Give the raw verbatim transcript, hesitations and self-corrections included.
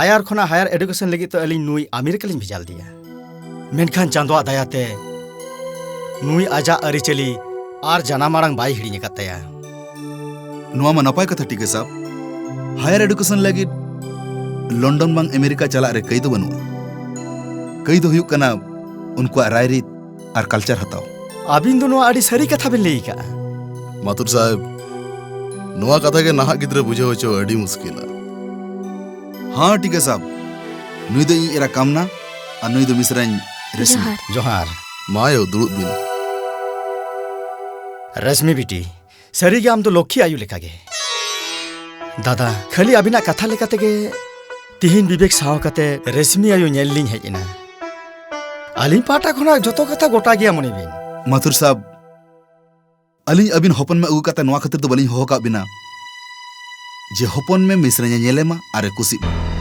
ᱦᱟᱭᱟᱨ ᱠᱷᱚᱱᱟᱜ higher education ᱞᱟᱹᱜᱤᱫ ᱛᱚ ᱟᱹᱞᱤᱧ ᱱᱩᱭ ᱟᱢᱮᱨᱤᱠᱟ ᱞᱤᱧ ᱵᱷᱮᱡᱟ ᱞᱮᱫᱮᱭᱟ, ᱢᱮᱱᱠᱷᱟᱱ ᱪᱟᱸᱫᱳᱣᱟᱜ ᱫᱟᱭᱟᱛᱮ ᱱᱩᱭ ᱟᱡᱟᱜ ᱟᱹᱨᱤᱪᱟᱹᱞᱤ ᱟᱨ ᱡᱟᱱᱟᱢ ᱟᱲᱟᱝ ᱵᱟᱭ ᱦᱤᱲᱤᱧ ᱟᱠᱟᱫ ᱛᱟᱭᱟ᱾ ᱱᱚᱣᱟ ᱢᱟ ᱱᱟᱯᱟᱭ ᱠᱟᱛᱷᱟ ᱴᱤᱠᱮ ᱥᱟᱵ᱾ ᱦᱟᱭᱟᱨ ᱮᱰᱩᱠᱮᱥᱚᱱ ᱞᱟᱹᱜᱤᱫ ᱞᱚᱱᱰᱚᱱ ᱵᱟᱝ ᱟᱢᱮᱨᱤᱠᱟ ᱪᱟᱞᱟᱜ ᱨᱮ ᱠᱟᱹᱭ ᱫᱚ ᱵᱟᱹᱱᱩᱜᱼᱟ᱾ ᱠᱟᱹᱭ ᱫᱚ ᱦᱩᱭᱩᱜ ᱠᱟᱱᱟ ᱩᱱᱠᱩᱣᱟᱜ ᱨᱟᱭᱨᱤᱛ ᱟᱨ ᱠᱟᱞᱪᱟᱨ ᱦᱟᱛᱟᱣ᱾ ᱟᱹᱵᱤᱱ ᱫᱚ ᱱᱚᱣᱟ ᱟᱹᱰᱤ ᱥᱟᱹᱨᱤ ᱠᱟᱛᱷᱟ ᱵᱤᱱ ᱞᱟᱹᱭ ᱟᱠᱟᱫᱼᱟ᱾ ᱢᱟᱛᱩᱨ ᱥᱟᱦᱮᱵ, ᱱᱚᱣᱟ ᱠᱟᱛᱷᱟ ᱜᱮ ᱱᱟᱦᱟᱜ ᱜᱤᱫᱽᱨᱟᱹ ᱵᱩᱡᱷᱟᱹᱣ ᱦᱚᱪᱚ ᱟᱹᱰᱤ ᱢᱩᱥᱠᱤᱞᱟ᱾ ᱦᱟᱸ ᱴᱤᱠᱮ ᱥᱟᱦᱮᱵ, ᱱᱩᱭ ᱫᱚ ᱤᱧ ᱮᱨᱟ ᱠᱟᱢᱱᱟ ᱟᱨ ᱱᱩᱭ ᱫᱚ ᱢᱤᱥᱨᱟᱧ ᱨᱮᱥᱢᱤ᱾ ᱡᱚᱦᱟᱨ᱾ ᱡᱚᱦᱟᱨ᱾ ᱢᱟ ᱭᱳ, ᱫᱩᱲᱩᱵ ᱵᱤᱱ᱾ ᱨᱮᱥᱢᱤ ᱵᱤᱴᱤ, ᱥᱟᱹᱨᱤᱜᱮ ᱟᱢ ᱫᱚ ᱞᱚᱠᱠᱷᱤ ᱟᱭᱳ ᱞᱮᱠᱟᱜᱮ᱾ ᱫᱟᱫᱟ, ᱠᱷᱟᱹᱞᱤ ᱟᱹᱵᱤᱱᱟᱜ ᱠᱟᱛᱷᱟ ᱞᱮᱠᱟ ᱛᱮᱜᱮ ᱛᱤᱦᱤᱧ ᱵᱤᱵᱮᱠ ᱥᱟᱶ ᱠᱟᱛᱮ ᱨᱮᱥᱢᱤ ᱟᱭᱳ ᱧᱮᱞ ᱞᱤᱧ ᱦᱮᱡ ᱮᱱᱟ᱾ ᱟᱹᱞᱤᱧ ᱯᱟᱦᱴᱟ ᱠᱷᱚᱱᱟᱜ ᱡᱚᱛᱚ ᱠᱟᱛᱷᱟ ᱜᱚᱴᱟ ᱜᱮᱭᱟ, ᱢᱚᱱᱮ ᱵᱤᱱ᱾ ᱢᱟᱛᱷᱩᱨ ᱥᱟᱵ, ᱟᱹᱞᱤᱧ ᱟᱹᱵᱤᱱ ᱦᱚᱯᱚᱱ ᱢᱮ ᱟᱹᱜᱩ ᱠᱟᱛᱮ ᱱᱚᱣᱟ ᱠᱷᱟᱹᱛᱤᱨ ᱫᱚ ᱵᱟᱹᱞᱤᱧ ᱦᱚᱦᱚ ᱠᱟᱜ ᱵᱤᱱᱟ ᱡᱮ ᱦᱚᱯᱚᱱ ᱢᱮ ᱢᱤᱥᱨᱟᱧ ᱧᱮᱞᱮ ᱢᱟ ᱟᱨᱮ ᱠᱩᱥᱤᱜ ᱢᱟ᱾